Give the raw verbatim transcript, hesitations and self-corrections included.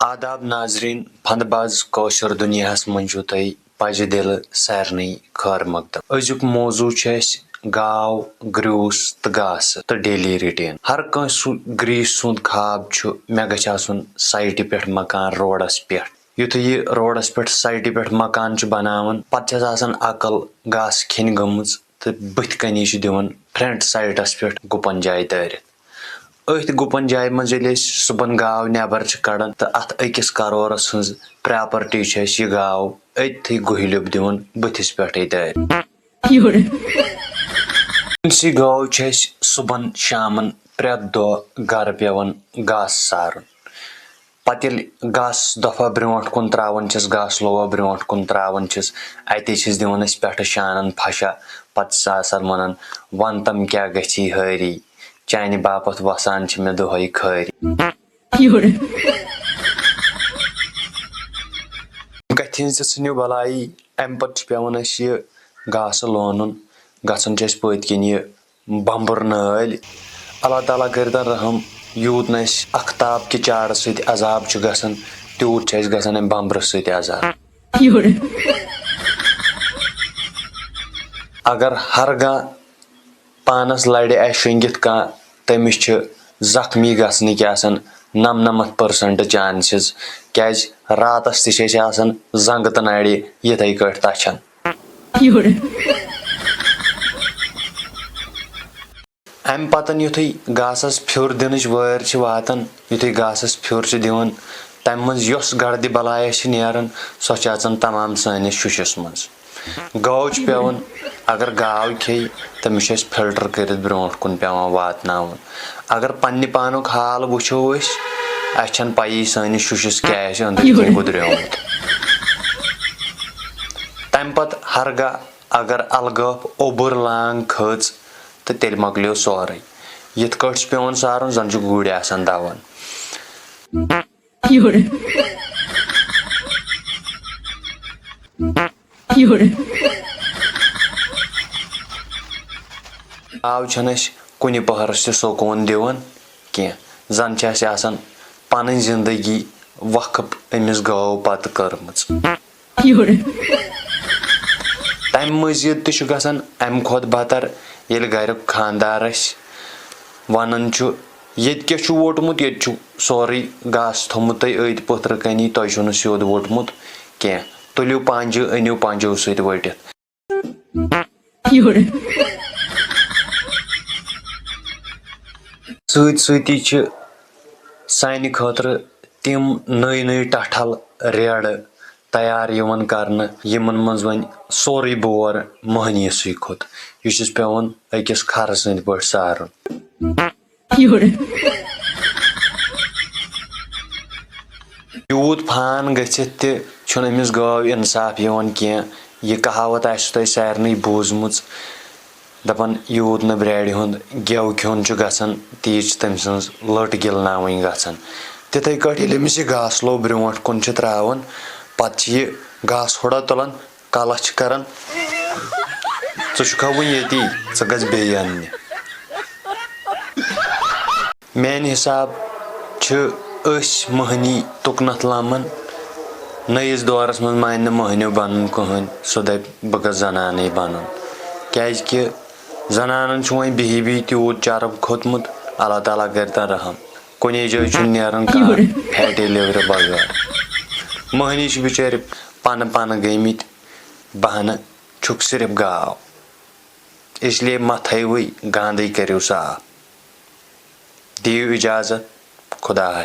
آداب ناظرین، پھندٕ باز کٲشُر دُنیاہس منٛز چھُو تۄہہِ پزِ دِلہٕ سارنٕے خٲر مقدم۔ أزیُک موضوع چھُ اَسہِ گاو، گریوٗس تہٕ گاسہٕ تہٕ daily routine۔ ہر کٲنٛسہِ سُہ گریٖسۍ سُنٛد خواب چھُ، مےٚ گژھِ آسُن سایٹہِ پٮ۪ٹھ مکان روڈس پٮ۪ٹھ۔ یُتھُے یہِ روڈس پٮ۪ٹھ سایٹہِ پٮ۪ٹھ مکان چھُ بناوان، پتہٕ چھَس آسان عقل گاسہٕ کھیٚنۍ گٔمٕژ تہٕ بٕتھِ کنی چھُ دِوان فرنٹ سایٹس پٮ۪ٹھ گُپن جایہِ دٲرِتھ۔ أتھۍ گُپن جایہِ منٛز ییٚلہِ أسۍ صُبحن گاو نٮ۪بر چھِ کڑان تہٕ اتھ أکِس کرورس ہٕنٛز پراپرٹی چھِ اَسہِ یہِ گاو أتھی گُہہِ لیوٚپ دِوان بٕتھِس پٮ۪ٹھٕے دٲرِتھ۔ أمسٕے گٲو چھِ اَسہِ صُبحن شامن پرٛٮ۪تھ دۄہ گرٕ پٮ۪وان گاسہٕ سارُن۔ پتہٕ ییٚلہِ گاسہٕ دۄپھا برٛونٛٹھ کُن ترٛاوان چھِس، گاسہٕ لووا برٛونٛٹھ کُن ترٛاوان چھِس، اَتے چھِس دِوان أسۍ پٮ۪ٹھٕ شانن پھشا۔ پتہٕ چھِس آسان وَنان، "وَن تَم کیٛاہ گژھی ہٲری، چانہِ باپتھ وَسان چھِ مےٚ دۄہے خٲری۔" کَتھِ ہِنٛز تہِ ژھٕنِو بَلایی، اَمہِ پَتہٕ چھُ پٮ۪وان اَسہِ یہِ گاسہٕ لونُن۔ گژھان چھِ اَسہِ پٔتۍ کِنۍ یہِ بمبُر نٲلۍ۔ اللہ تعالیٰ کٔرتن رحم، یوٗت نہٕ اَسہِ اختاب کہِ چاڑٕ سۭتۍ عذاب چھُ گژھان، تیوٗت چھُ اَسہِ گژھان اَمہِ بمبرٕ سۭتۍ عذاب۔ اگر ہرگاہ پانس لڑِ آسہِ شۄنگِتھ کانٛہہ، تٔمِس چھِ زخمی گژھنٕکۍ آسان نمنمتھ percent chances، کیازِ راتس تہِ چھِ اَسہِ آسان زنٛگہٕ تہٕ نرِ یِتھے کٲٹھۍ تچھان۔ اَمہِ پَتَن یُتھُے گاسَس پھیُر دِنٕچ وٲرۍ چھِ واتان، یُتھُے گاسَس پھیُر چھِ دِوان، تَمہِ منٛز یۄس گردِ بَلایا چھِ نیران، سۄ چھِ اَژان تمام سٲنِس شُشَس منٛز۔ گٲو چھِ پٮ۪وان، اگر گاو کھیٚیہِ، تٔمِس چھُ اَسہِ فِلٹَر کٔرِتھ برٛونٛٹھ کُن پٮ۪وان واتناوُن۔ اگر پنٛنہِ پانُک حال وٕچھو أسۍ، اَسہِ چھَنہٕ پَیی سٲنِس شُشَس کیٛاہ آسہِ أنٛدٕرۍ کِنۍ گُدریومُت۔ تَمہِ پَتہٕ ہرگاہ اگر الگٲب اوٚبُر لانٛگ کھٔژ، تہٕ تیٚلہِ مۄکلیو سورُے۔ یِتھ کٲٹھۍ چھُ پٮ۪وان سارُن، زَن چھُ گُرۍ آسان دَوان۔ آو چھَنہٕ اَسہِ کُنہِ پٔہرَس تہِ سکوٗن دِوان کینٛہہ، زَن چھِ اَسہِ آسان پَنٕنۍ زِندگی وقف أمِس گٲو پَتہٕ کٔرمٕژ۔ تَمہِ مٔزیٖد تہِ چھُ گژھان اَمہِ کھۄتہٕ بَتر، ییٚلہِ گَریُک خانٛدار اَسہِ وَنان چھُ، "ییٚتہِ کیٛاہ چھُ ووٚٹمُت؟ ییٚتہِ چھُ سورُے گاسہٕ تھوٚمُت تۄہہِ أتھۍ پٔتھرٕ کَنی، تۄہہِ چھُو نہٕ سیوٚد ووٚٹمُت کینٛہہ۔ تُلِو پَنٛجہِ، أنِو پَنٛجو سۭتۍ ؤٹِتھ۔" سۭتۍ سۭتی چھِ سانہِ خٲطرٕ تِم نٔے نٔے ٹَٹھَل ریڑٕ تیار یِوان کرنہٕ، یِمن منٛز وۄنۍ سورُے بور مٔہنِیَسٕے کھوٚت۔ یہِ چھُس پٮ۪وان أکِس کھرٕ سٕنٛدۍ پٲٹھۍ سارُن۔ یوٗت فان گٔژھِتھ تہِ چھُنہٕ أمِس گٲو اِنصاف یِوان کینٛہہ۔ یہِ کہاوت آسہِ تۄہہِ سارنٕے بوٗزمٕژ، دَپان، "یوٗت نہٕ برٛارِ ہُنٛد گٮ۪و کھیوٚن چھُ گژھان، تیٖژ چھِ تٔمۍ سٕنٛز لٔٹ گِلناوٕنۍ گژھان۔" تِتھَے کٲٹھۍ ییٚلہِ أمِس یہِ گاسہٕ لوٚو برٛونٛٹھ کُن چھِ ترٛاوان، پَتہٕ چھِ یہِ گاسہٕ ہُڑا تُلان، کَلَس چھِ کَران، "ژٕ چھُکھا وٕنہِ ییٚتی؟ ژٕ گژھ بیٚیہِ اَننہِ۔" میانہِ حساب چھِ أسۍ مٔہنی تُکنتھ لمن۔ نٔیِس دورس منٛز مانہِ نہٕ مٔہنیو بنُن کٕہٕنۍ، سُہ دپہِ، "بہٕ گژھٕ زنانٕے بنُن"۔ کیازِ کہِ زنانن چھُ وۄنۍ بِہی بِہی تیوٗت چرب کھوٚتمُت، اللہ تعالیٰ کٔرتن رحم۔ کُنے جایہِ چھُنہٕ نیران کانٛہہ فیٹی لِورٕ بغٲر۔ مٔہنی چھِ بِچٲرۍ پنہٕ پنہٕ گٔمٕتۍ، بہانہٕ چھُکھ صرف گاو۔ اس لیے مہ تھٲیوٕے گاندٕے، کٔرِو صاف۔ دِیِو اجازت، خدا حافظ۔